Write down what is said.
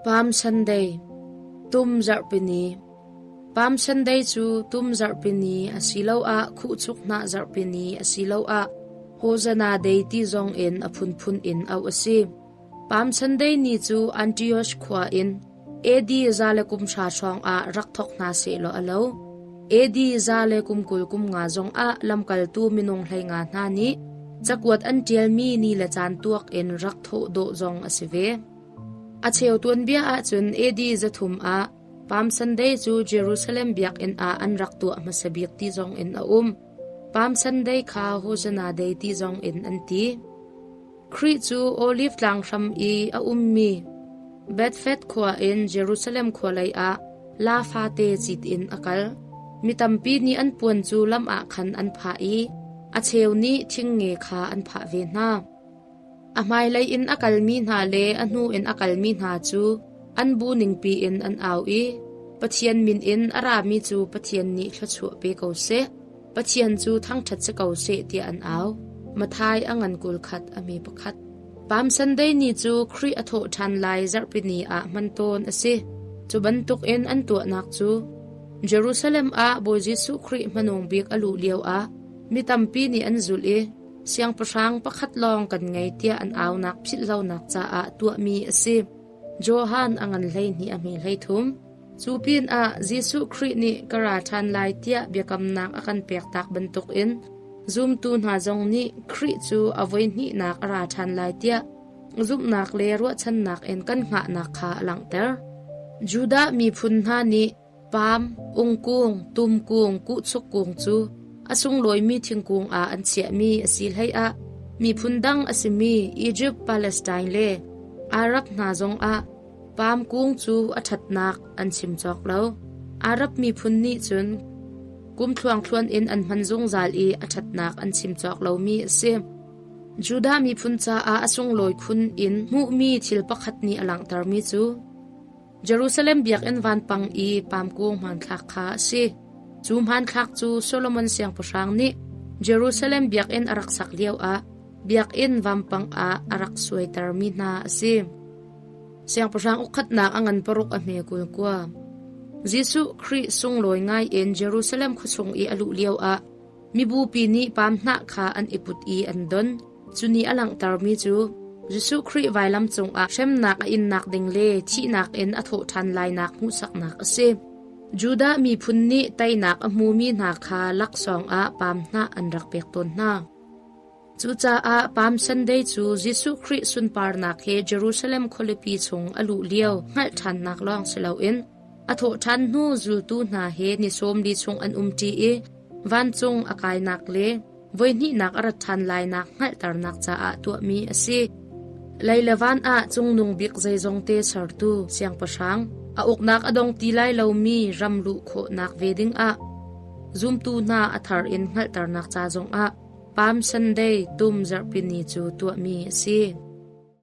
Palm Sunday, Tum Zarhpini. Palm Sunday cu Tum Zarhpini asiloah Khuhchuk Hnah Zarhpini asiloah Hosanna Day ti zong in a phunphun in auh a si. Palm Sunday ni cu Antioch khua in AD 130 hrawng ah rak thawk hna sehlaw a lo. AD 125 zongah lamkaltu minung 15 hna nih cakuat an ṭialmi ni le caan tuak in rak thawh dawh zong a si ve. A cheu tuanbia ahcun AD 300 ah Palm Sunday cu Jerusalem biakinn ah an rak tuah hmasa bik ti zong in a um. Palm Sunday kha Hosanna Day ti zong in an ti. Khrih cu Oliv tlang hram i a ummi Bethphage khua in Jerusalem khua lei ah laa fate cit in a kal. Mi tampi nih an puan cu lam ah khan an phah i a cheu nih thingnge kha an phah ve hna. A hmailei in a kalmi hna le a hnu in a kalmi hna cu an bu ningpi in an au i, Pathian min in a rami cu Pathian nih thluachuah pe ko seh. Pathian cu thangṭhat si ko seh tiah an au. Matthai a ngan 21 a mi pakhat. Palm Sunday ni cu Khrih a thawh ṭhan lai zarhpini ah hman tawn a si. Cu bantukin an tuahnak cu Jerusalem ah Bawi Jesuh Khrih hmanung bik a luh lioah mi tampi nih an zulh i siangpahrang pakhat lawng kan ngei tiah an aunak philhlonak caah tuahmi a si. Johan a ngan 12 a hme 33. Cu pinah Jesuh Khrih nih ka ra ṭhan lai tiah biakamnak a kan pektak bantukin zumtu hna zong nih Khrih cu a voihnihnak a ra ṭhan lai tiah zumhnak le ruahchannak in kan hngahnak kha a langhter. Judah miphun hna nih palm, ungkung, tumkung, kuhchuk kung cu a sunglawimi thingkung ah an chiahmi a si hleiah miphun dang a simi Egypt, Palestine le Arab hna zongah Palm kung cu a ṭhatnak an chim cawk lo. Arab miphun nih cun kum thluangthluan in an hman zungzal i a ṭhatnak an chim cawk lomi a si. Judah miphun caah a sunglawi khun in hmuhmi thil pakhat nih a langhtermi cu Jerusalem biakinn vanpang i palm kung hmanthlak kha a si. Cu hmanthlak cu Solomon siangpahrang nih Jerusalem biakinn a rak sak lioah biakinn vampang ah a rak suaitermi hna a si. Siangpahrang ukhatnak a ngan paruk a hme 29. Jesuh Khrih sunglawi ngai in Jerusalem khuachung i a luh lioah mibupi nih palm hnah kha an i put i an don. Cu nih a langhtermi cu Jesuh Khrih vailam cungah hremnak a innak ding le thihnak in a thawh ṭhan lainak hmuhsaknak a si. Judah miphun nih teinak a hmumi hna kha laksawng ah palm hnah an rak pek tawn hna. Cucaah Palm Sunday cu Jesuh Khrih sunparnak he Jerusalem khualipi chung a luh lio hngalh ṭhannak lawng si loin a thawhṭhan hnu zultu hna he ni 40 chung an umṭi i vancung a kainak le voihnihnak a rat ṭhan lainak hngalhternak caah tuahmi a si. Lei le van ah cungnung bik zeizongte sertu Siangpahrang, a uknak a dong ti lai lomi ram luh khawhnak ve dingah zumtu hna a thar in hngalhternak ca zongah Palm Sunday tum zarhpini cu tuahmi a si.